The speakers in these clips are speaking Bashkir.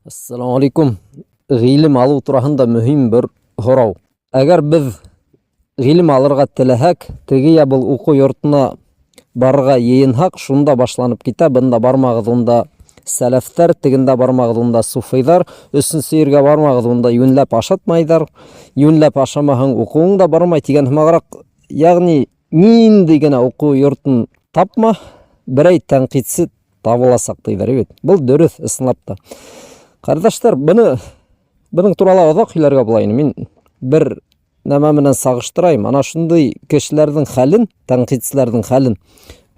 Ассаламу алейкум. Ғилем алыу тураһында мөһим бер һорау. Әгәр беҙ ғилем алырға теләһәк, теге йә был уҡыу йортона барырға йыйынһаҡ, шунда башланып китә: бында бармағыҙ, унда сәләфтәр, тегендә бармағыҙ, унда суфыйҙар, өсөнсө ергә бармағыҙ, унда йүнләп ашатмайҙар, йүнләп ашамаһаң, уҡыуың да бармай тигән һымағыраҡ, йәғни ниндәй генә уҡыу йортон тапма, берәй тәнҡитсе табыласаҡ тиҙәр бит. Был дөрөҫ ысынлап та. Ҡәрҙәштәр, быны бының турала оҙаҡ һөйләргә була ине. Мин бер нәмә менән сағыштырайым. Ана шундай кешеләрҙең хәлен, тәнҡитселәрҙең хәлен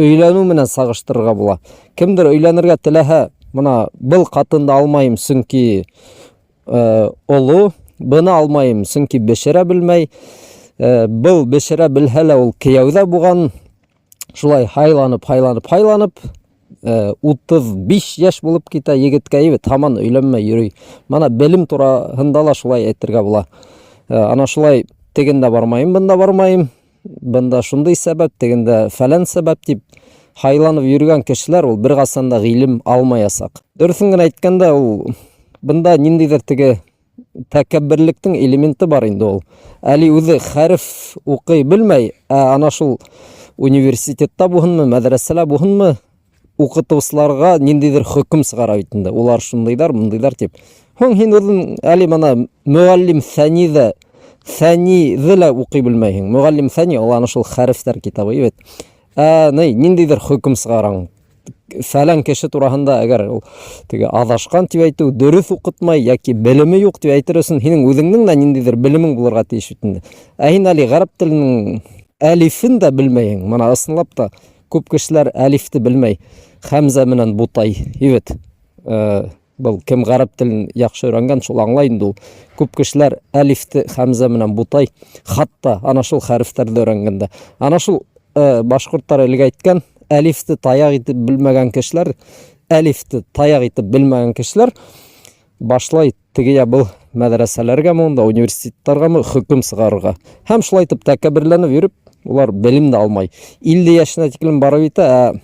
өйләнеү менән сағыштырырға була. Кемдер өйләнергә теләһә, мына был ҡатынды алмайым, сөнки оло, быны алмайым, сөнки бешерә белмәй. Был бешерә белһә лә, ул кейәүҙә булған. Шулай һайланып, һайланып, һайланып, 35 йәш булып китә егеткә, бит һаман өйләнмәй йөрөй. Мына белем тураһында ла шулай әйтергә була. Ана шулай тегендә бармайым, бында бармайым, бында шундай сәбәп, тегендә фәлән сәбәп тип һайланып йөрөгән кешеләр ул бер ҡасан да ғилем алмаясаҡ. Дөрөҫөн генә әйткәндә, ул бында ниндәйҙер теге тәкәбберлектең элементы бар инде ул. Әле үҙе хәреф уҡый белмәй, ә ана шул университетта булһынмы, мәҙрәсәлә булһынмы, уҡытыусыларға ниндәйҙер хөкөм сығара бит инде. Улар шундайҙар, мындайҙар тип. Һуң һин үҙең әле мына мөғәллим Фәниҙә Фәниҙе лә уҡый белмәйһең. Мөғәллим Фәни ул ана шул хәрефтәр китабы бит. Ә ни, ниндәйҙер хөкөм сығараң. Фәлән кеше тураһында, әгәр ул теге аҙашҡан тип әйтеү, дөрөҫ уҡытмай йәки белеме юҡ тип әйтер өсөн һинең үҙеңдең дә ниндәйҙер белемең булырға тейеш бит инде. Ә һин әле ғәрәп теленең әлифен дә белмәйһең. Мына ысынлап та күп кешеләр әлифте белмәй. Хәмзә менән бутай. Бит. Был кем ғәрәп телен яҡшы өйрәнгән, шул аңлай инде ул. Күп кешеләр әлифте хәмзә менән бутай, хатта ана шул хәрефтәрҙе өйрәнгәндә. Ана шул башҡорттар элек әйткән, әлифте таяҡ итеп белмәгән кешеләр, әлифте таяҡ итеп белмәгән кешеләр башлай теге йә был мәҙрәсәләргәме, унда университеттарғамы хөкөм сығарырға. Һәм шулай итеп тәкәбберләнеп йөрөп, улар белем дә алмай. 50 йәшенә тиклем барып етә, ә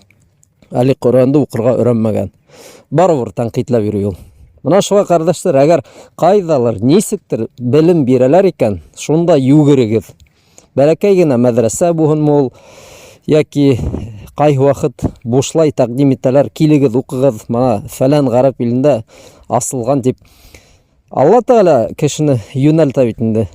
әле Ҡөрьәнде уҡырға өйрәнмәгән. Барыбер тәнҡитләп йөрөй ул. Мына шуға, ҡәрҙәштәр, әгәр ҡайҙалыр, нисектер белем бирәләр икән, шунда йүгерегеҙ. Бәләкәй генә мәҙрәсә булһынмы ул, йәки ҡайһы ваҡыт бушлай тәҡдим итәләр, килегеҙ, уҡығыҙ, мына фәлән ғәрәп илендә асылған тип. Алла Тәғәлә кешене йүнәлтә бит инде.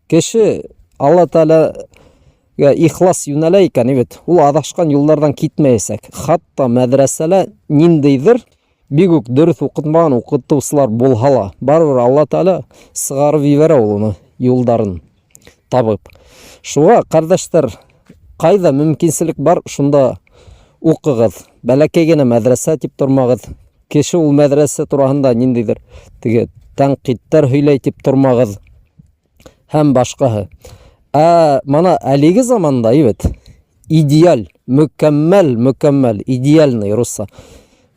Кеше Алла Тәғәләгә ихлас йүнәлә икән, бит, ул аҙашҡан юлдарҙан китмәйәсәк. Хатта мәҙрәсәлә ниндәйҙер бик үк дөрөҫ уҡытмаған уҡытыусылар булһа ла, барыбер Алла Тәғәлә сығарып ебәрә ул уны юлдарын табып. Шуға, ҡәрҙәштәр, ҡайҙа мөмкинселек бар, шунда уҡығыҙ. Бәләкәй генә мәҙрәсә тип тормағыҙ. Кеше ул мәҙрәсә тураһында ниндәйҙер теге тәнҡиттәр һөйләй тип тормағыҙ һәм башҡаһы. Ә мына әлеге заманда бит идеаль, мөкәммәл, мөкәммәл, идеальный русса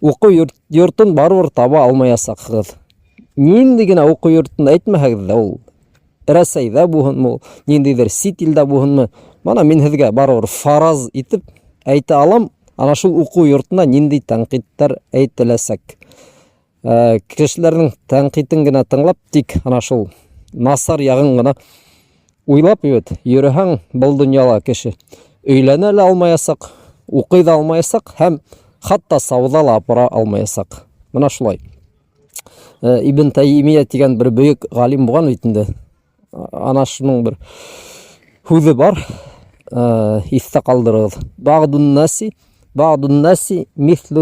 уҡыу йортон барыбер таба алмаясаҡһығыҙ. Ниндәй генә уҡыу йортон әйтмәһәгеҙ ҙә, ул Рәсәйҙә булһынмы, ул ниндәйҙер сит илдә булһынмы, мына мин һеҙгә барыбер фараз итеп әйтә алам, ана шул уҡыу йортона ниндәй тәнҡиттәр әйтеләсәк. Кешеләрҙең тәнҡитен генә тыңлап, тик ана шул насар яғын ғына уйлап бит йөрөһәң, был донъяла кеше өйләнә лә алмаясаҡ, уҡый ҙа алмаясаҡ һәм хатта сауҙа ла апара алмаясаҡ. Мына шулай. Ибн Тәймия тигән бер бөйөк ғалим булған бит инде. Ана шуның бер һүҙе бар. Иҫтә ҡалдырығыҙ. Баъдун наси, баъдун наси мислу